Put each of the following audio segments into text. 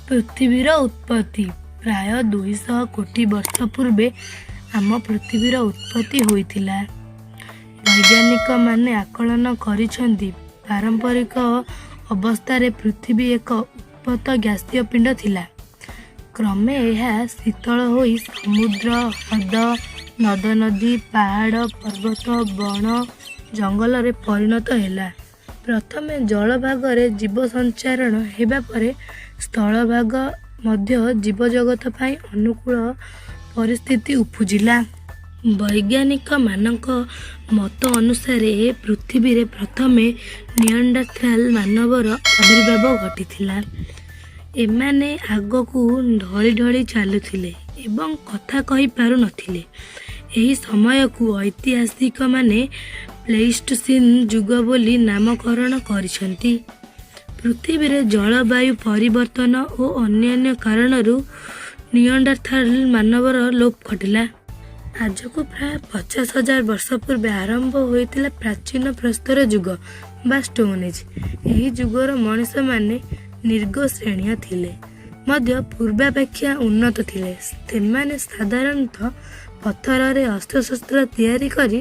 ପୃଥିବୀର ଉତ୍ପତ୍ତି। ପ୍ରାୟ 200 କୋଟି ବର୍ଷ ପୂର୍ବେ ଆମ ପୃଥିବୀର ଉତ୍ପତ୍ତି ହୋଇଥିଲା। ବୈଜ୍ଞାନିକମାନେ ଆକଳନ କରିଛନ୍ତି, ପ୍ରାରମ୍ଭିକ ଅବସ୍ଥାରେ ପୃଥିବୀ ଏକ ଉତ୍ତପ୍ତ ଗ୍ୟାସୀୟ ପିଣ୍ଡ ଥିଲା। କ୍ରମେ ଏହା ଶୀତଳ ହୋଇ ସମୁଦ୍ର, ହ୍ରଦ, ନଦନଦୀ, ପାହାଡ଼, ପର୍ବତ, ବଣ ଜଙ୍ଗଲରେ ପରିଣତ ହେଲା। ପ୍ରଥମେ ଜଳଭାଗରେ ଜୀବ ସଞ୍ଚରଣ ହେବା ପରେ ସ୍ଥଳଭାଗ ମଧ୍ୟ ଜୀବଜଗତ ପାଇଁ ଅନୁକୂଳ ପରିସ୍ଥିତି ଉପୁଜିଲା। ବୈଜ୍ଞାନିକମାନଙ୍କ ମତ ଅନୁସାରେ ଏ ପୃଥିବୀରେ ପ୍ରଥମେ ନିଅଣ୍ଡରଥାଲ ମାନବର ଆବିର୍ଭାବ ଘଟିଥିଲା। ଏମାନେ ଆଗକୁ ଢଳି ଢଳି ଚାଲୁଥିଲେ ଏବଂ କଥା କହିପାରୁ ନଥିଲେ। ଏହି ସମୟକୁ ଐତିହାସିକମାନେ ପ୍ଲେଇଷ୍ଟୋସିନ୍ ଯୁଗ ବୋଲି ନାମକରଣ କରିଛନ୍ତି। ପୃଥିବୀରେ ଜଳବାୟୁ ପରିବର୍ତ୍ତନ ଓ ଅନ୍ୟାନ୍ୟ କାରଣରୁ ନିଅଣ୍ଡରଥାଲ ମାନବର ଲୋପ ଘଟିଲା। ଆଜକୁ ପ୍ରାୟ 50,000 ବର୍ଷ ପୂର୍ବେ ଆରମ୍ଭ ହୋଇଥିଲା ପ୍ରାଚୀନ ପ୍ରସ୍ତର ଯୁଗ ବା ଷ୍ଟୋନ୍ ଏଜ୍। ଏହି ଯୁଗର ମଣିଷମାନେ ନିଗ୍ରୋ ଶ୍ରେଣୀୟ ଥିଲେ ମଧ୍ୟ ପୂର୍ବାପେକ୍ଷା ଉନ୍ନତ ଥିଲେ। ସେମାନେ ସାଧାରଣତଃ ପଥରରେ ଅସ୍ତ୍ରଶସ୍ତ୍ର ତିଆରି କରି,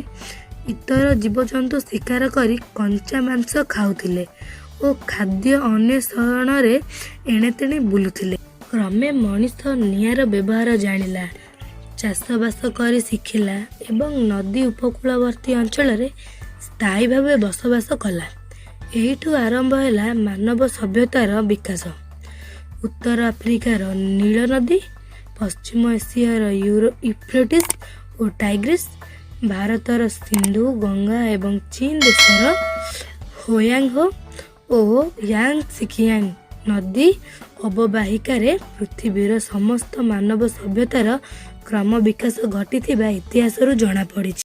ଇତର ଜୀବଜନ୍ତୁ ଶିକାର କରି କଞ୍ଚା ମାଂସ ଖାଉଥିଲେ ଓ ଖାଦ୍ୟ ଅନ୍ୱେଷଣରେ ଏଣେତେଣେ ବୁଲୁଥିଲେ। କ୍ରମେ ମଣିଷ ନିଆଁର ବ୍ୟବହାର ଜାଣିଲା, ଚାଷବାସ କରି ଶିଖିଲା ଏବଂ ନଦୀ ଉପକୂଳବର୍ତ୍ତୀ ଅଞ୍ଚଳରେ ସ୍ଥାୟୀ ଭାବେ ବସବାସ କଲା। ଏଇଠୁ ଆରମ୍ଭ ହେଲା ମାନବ ସଭ୍ୟତାର ବିକାଶ। ଉତ୍ତର ଆଫ୍ରିକାର ନୀଳ ନଦୀ, ପଶ୍ଚିମ ଏସିଆର ୟୁଫ୍ରେଟିସ୍ ଓ ଟାଇଗ୍ରିସ୍, ଭାରତର ସିନ୍ଧୁ, ଗଙ୍ଗା ଏବଂ ଚୀନ ଦେଶର ହୋୟାଙ୍ଗହୋ ଓ ୟାଙ୍ଗସିକିଆଙ୍ଗ ନଦୀ ଅବବାହିକାରେ ପୃଥିବୀର ସମସ୍ତ ମାନବ ସଭ୍ୟତାର କ୍ରମ ବିକାଶ ଘଟିଥିବା ଇତିହାସରୁ ଜଣାପଡ଼ିଛି।